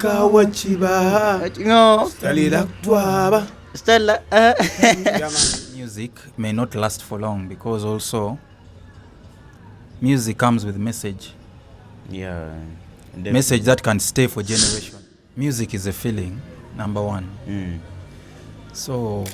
ka waciba. Ngo? Stali lak twaba. Stella. Music may not last for long because also music comes with message. Yeah. Message that can stay for generation. Music is a feeling, number one. So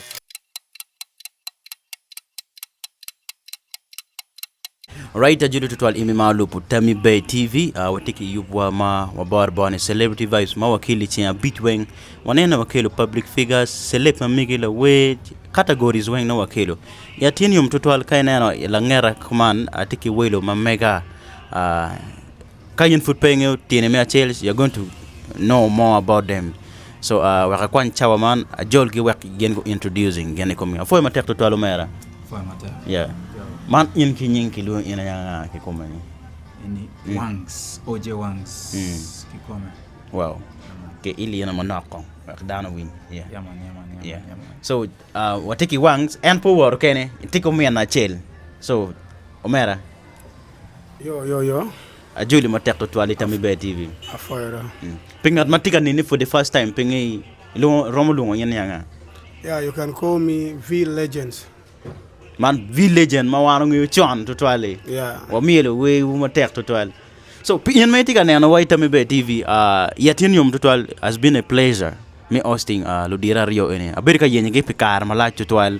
Right ajudo tutwal imi ma lupu Tammy Bay TV uh, watye ki yubwa ma waboro bone Celebrity Vibes ma wakelo i ceng abic weng waneno wakelo public figures celeb ma megi lawer categories weng nongo wakelo i atin yom tutwal ka ineno i langeta kuman atye ki welo ma mega uh, Ka in pud pe ingeyo tyene me acel, you are going to know more about them. So uh, wek akwany cawa man ajolgi wek gin gu introducing gin i komgi. Apwoyo matek tutwal omera. Apwoyo matek. Yeah. Man in ki nying kilwongo in aye anga kikome ni? Ini Wangs, OJ Wangs kikome. Wow. Ke ilino manok kong wek dano owiny. Yeah. Yeah man, yeah man, yeah, Yeah. man, yeah man. So uh, watye ki Wangs, en pe owoto kene, tye ki omina acel. So omera. Yo yo yo. Ajoli matek tutwal i Tammy Bear TV. Apwoyo do. Pi ngat ma tye ka neni for the first time pe ngeyi, romo lwongo in ni anga? Yeah, you can call me V Legends. Man V Legend ma wan ongeyo con tutwal-li. Yeah. Wamyelo werwu matek tutwal. So pi in ma itye ka nenowa i Tammy Bear TV, uh, iya tye yom tutwal, has been a pleasure me hosting uh, ludira aryo eni. Abedo ka yenyogi pi kare malac tutwal.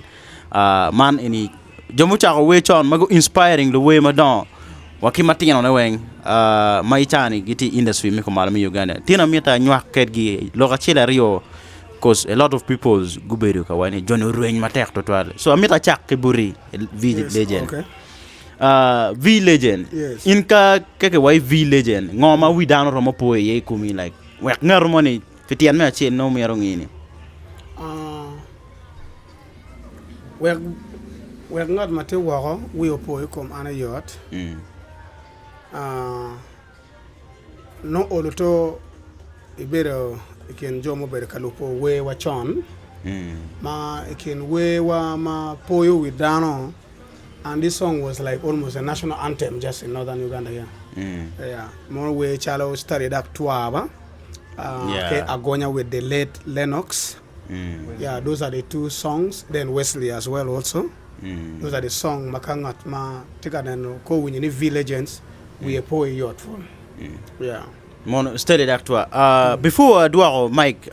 Uh, man eni Jo mucako wer con ma gu inspiring luwer madongo wa ki matinone weng ma i caa-ni gitye i industry me kumalo me Uganda. Tin amito anywak kedgi lok acel aryo cause a lot of people gubedo ka waco ni joni orweny matek tutwal. So amito acak ki boti V Legend. V Legend, in ka kiwaco V Legend ngo ma wi dano romo po iye i komi like wek ngat moni pi tyen me acel nongo myero onge ni? Wek wek ngat ma tye woko wiye opo i kom an oyot, nongo olo to ibedo i kin jo mubedo ka lubo werwa con, ma i kin werwa ma poyo wi dano and this song was like almost a national anthem just in northern Uganda here. Yeah, mono wer calo Stary Dak Twaba, ki Agonya with the late Lennox. Yeah, those are the two songs, then Wesley as well also. Those are the song ma ka ngat ma tye ka neno ka owinyo ni V-Legends, wiye po i yot pwony. Yeah. Mono steady dak twa. Before adwoko mic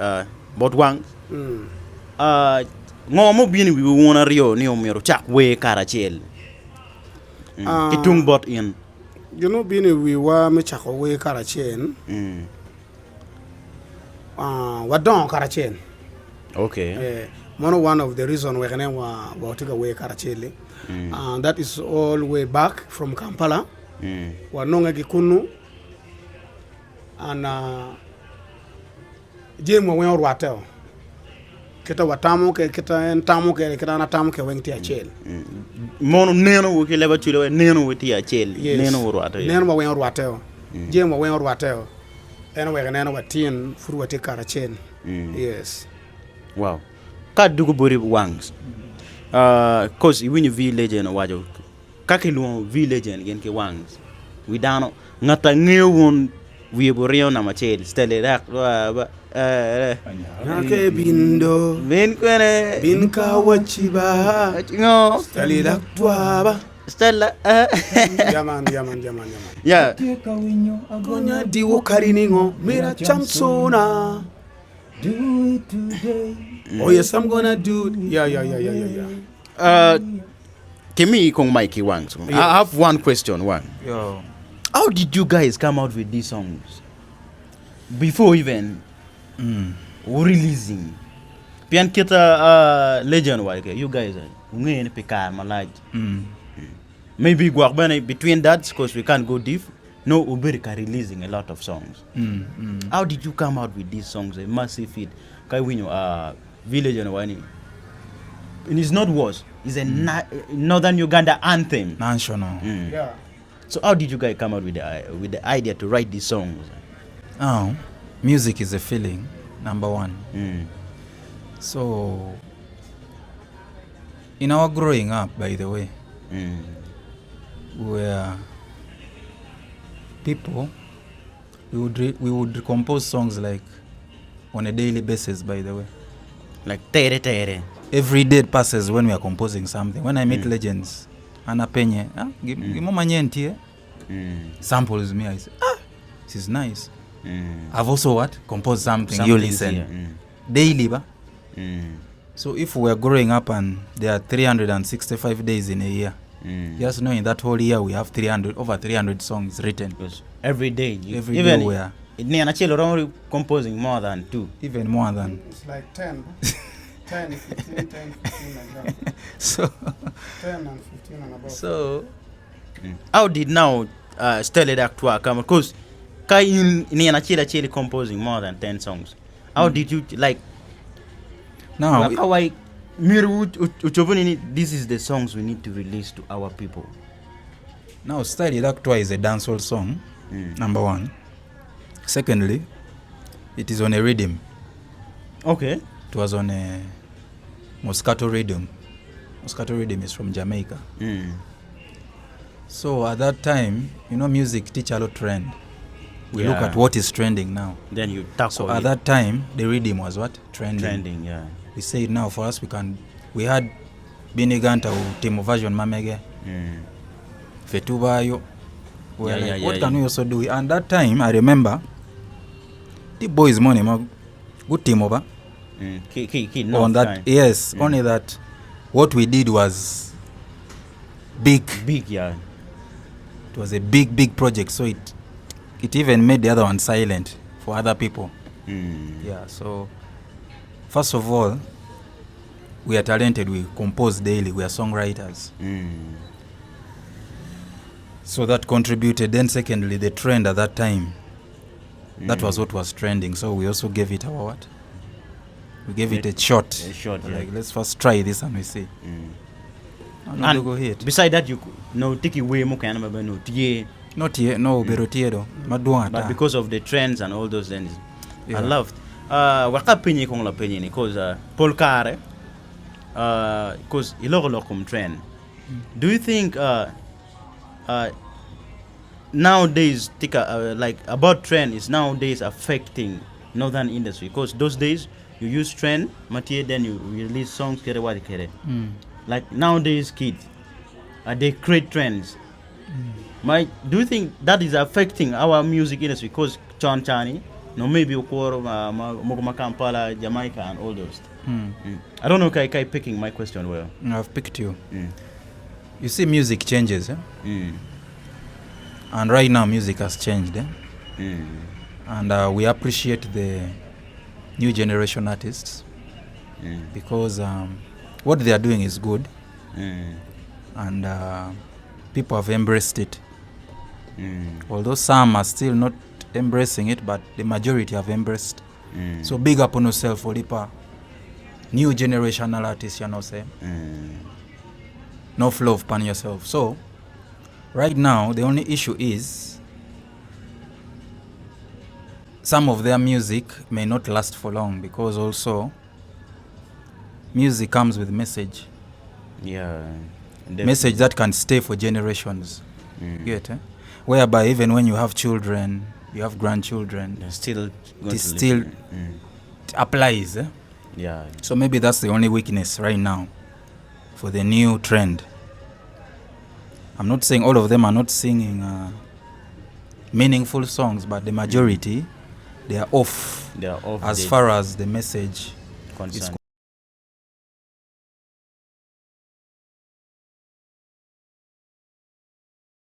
bot wang, ngo ma obino i wiwu wun aryo ni omyero wucak wer karacel ki tung bot in? Gin ma obino i wiwa me cako wer karacel, wadongo karacel meno one of the reason wek inen watye ka wer karacel-li that is all way back from Kampala wanonge ki kunu and jami wa weng orwatte o kit ma watamo kwede kit ma en tamo kwede kit ma an atamo kwede weng tye acel. Mono nenowu ki leb acwele weng nenowu tye acel nenowu orwatte. Nenowa weng orwatte o jami wa weng orwatte o. En oweko ineno wa tin pud watye karacel. Yes. Wow. Ka adugo boti wangs. Cause iwinyo V legend owaco ka kilwongo V legend gin ki wangs wi dano ngat a ngeyo wun wiye bene oringo namba acel stelle dok Nyake bin do. Bin kwene. Bin ka waciba. Ngo. Stelle dok twaba. Stella. Yeah man, yeah man, yeah man, yeah man. Yeah. Atye ka winyo Agonya diwo kari ningo mira cham suna. Do it today. Oh yes, I'm gonna do it. Yeah, yeah, yeah, yeah, yeah, yeah. Kimi kong Mikey Wang. I have one question. One. Yo. How did you guys come out with these songs? Before even releasing. Pien kita legend wa you guys wunge ni pi kare malac. Maybe gwok bene between that cause we can't go deep. No wubedo ka releasing a lot of songs. How did you come out with these songs a massive hit? Ka iwinyo village eno wa ni and it's not worse. It's a northern Uganda anthem. National. Yeah. So how did you guys come out with the idea to write these songs? Oh, music is a feeling, number one. So, in our growing up, by the way, we were people, we would, we would compose songs like. On a daily basis, by the way. Like tere tere. Every day passes when we are composing something. When I meet legends, an apenye, ah, gimo manyien tie, samples me, I say, ah, this is nice. I've also what? Composed something, you Something's listen. here. Daily, ba? So if we are growing up and there are 365 days in a year, just knowing that whole year we have 300, over 300 songs written. Because every day, you, Every day even we are. Ni anachelo romo composing more than two. Even more than. It's like 10. 10, 15, 10, 15, like that. So, 10 and 15 and above. so How did now Stelle Dak come? Because kai in ni anachela chele composing more than 10 songs. How did you like? now Like, how I Miru uchovuni this is the songs we need to release to our people. Now, Style Dak is a dancehall song, number one. Secondly, it is on a rhythm. Okay. It was on a Moscato rhythm. Moscato rhythm is from Jamaica. So at that time, you know, music teach a lot trend. We look Yeah. at what is trending now. Then you tackle So at it. that time, the rhythm was what? Trending. Trending, yeah. We say now for us, we can. We had Benny Ganta, Timo Version Mamege, Fetubayo. We were Yeah, like, yeah, what yeah, can yeah. we also do? And that time, I remember, the boys money, ma, good team over. Ki, On that, time. yes, only that what we did was big. Big, yeah. It was a big, big project. So it even made the other one silent for other people. Yeah, so first of all, we are talented. We compose daily. We are songwriters. So that contributed. Then secondly, the trend at that time, that was what was trending. So we also gave it our what? We gave it a shot. A shot, yeah. Like, let's first try this and we see. And, And go hit. Beside that, you no tiki way mo kana ba no tie. Not yet, no, pero tie do. Maduang But ata. because of the trends and all those things, I Yeah. loved. Waka penye kong la penye ni cause Paul Kare, cause iloko lokum trend. Do you think nowadays tika like about trend is nowadays affecting northern industry? Cause those days you use trend matie, then you release songs kere wadi kere. Like nowadays kids, they create trends. My, do you think that is affecting our music industry? Cause Chon Chani, no maybe Okoro, Mokoma Kampala, Jamaica, and all those. I don't know if I kai picking my question well. I've picked you. You see, music changes, eh? And right now music has changed, eh? And we appreciate the new generation artists because what they are doing is good, and people have embraced it. Although some are still not embracing it, but the majority have embraced. So big up on yourself, Olipa. New generational artists, you know, say. No flow upon yourself. So right now, the only issue is some of their music may not last for long because also music comes with message. Yeah. Message that can stay for generations. Get, eh? Whereby even when you have children, you have grandchildren, They're still going it to still listen. Applies. Eh? Yeah. So maybe that's the only weakness right now for the new trend. I'm not saying all of them are not singing meaningful songs, but the majority, they are off. They are off As the far as the message is concerned.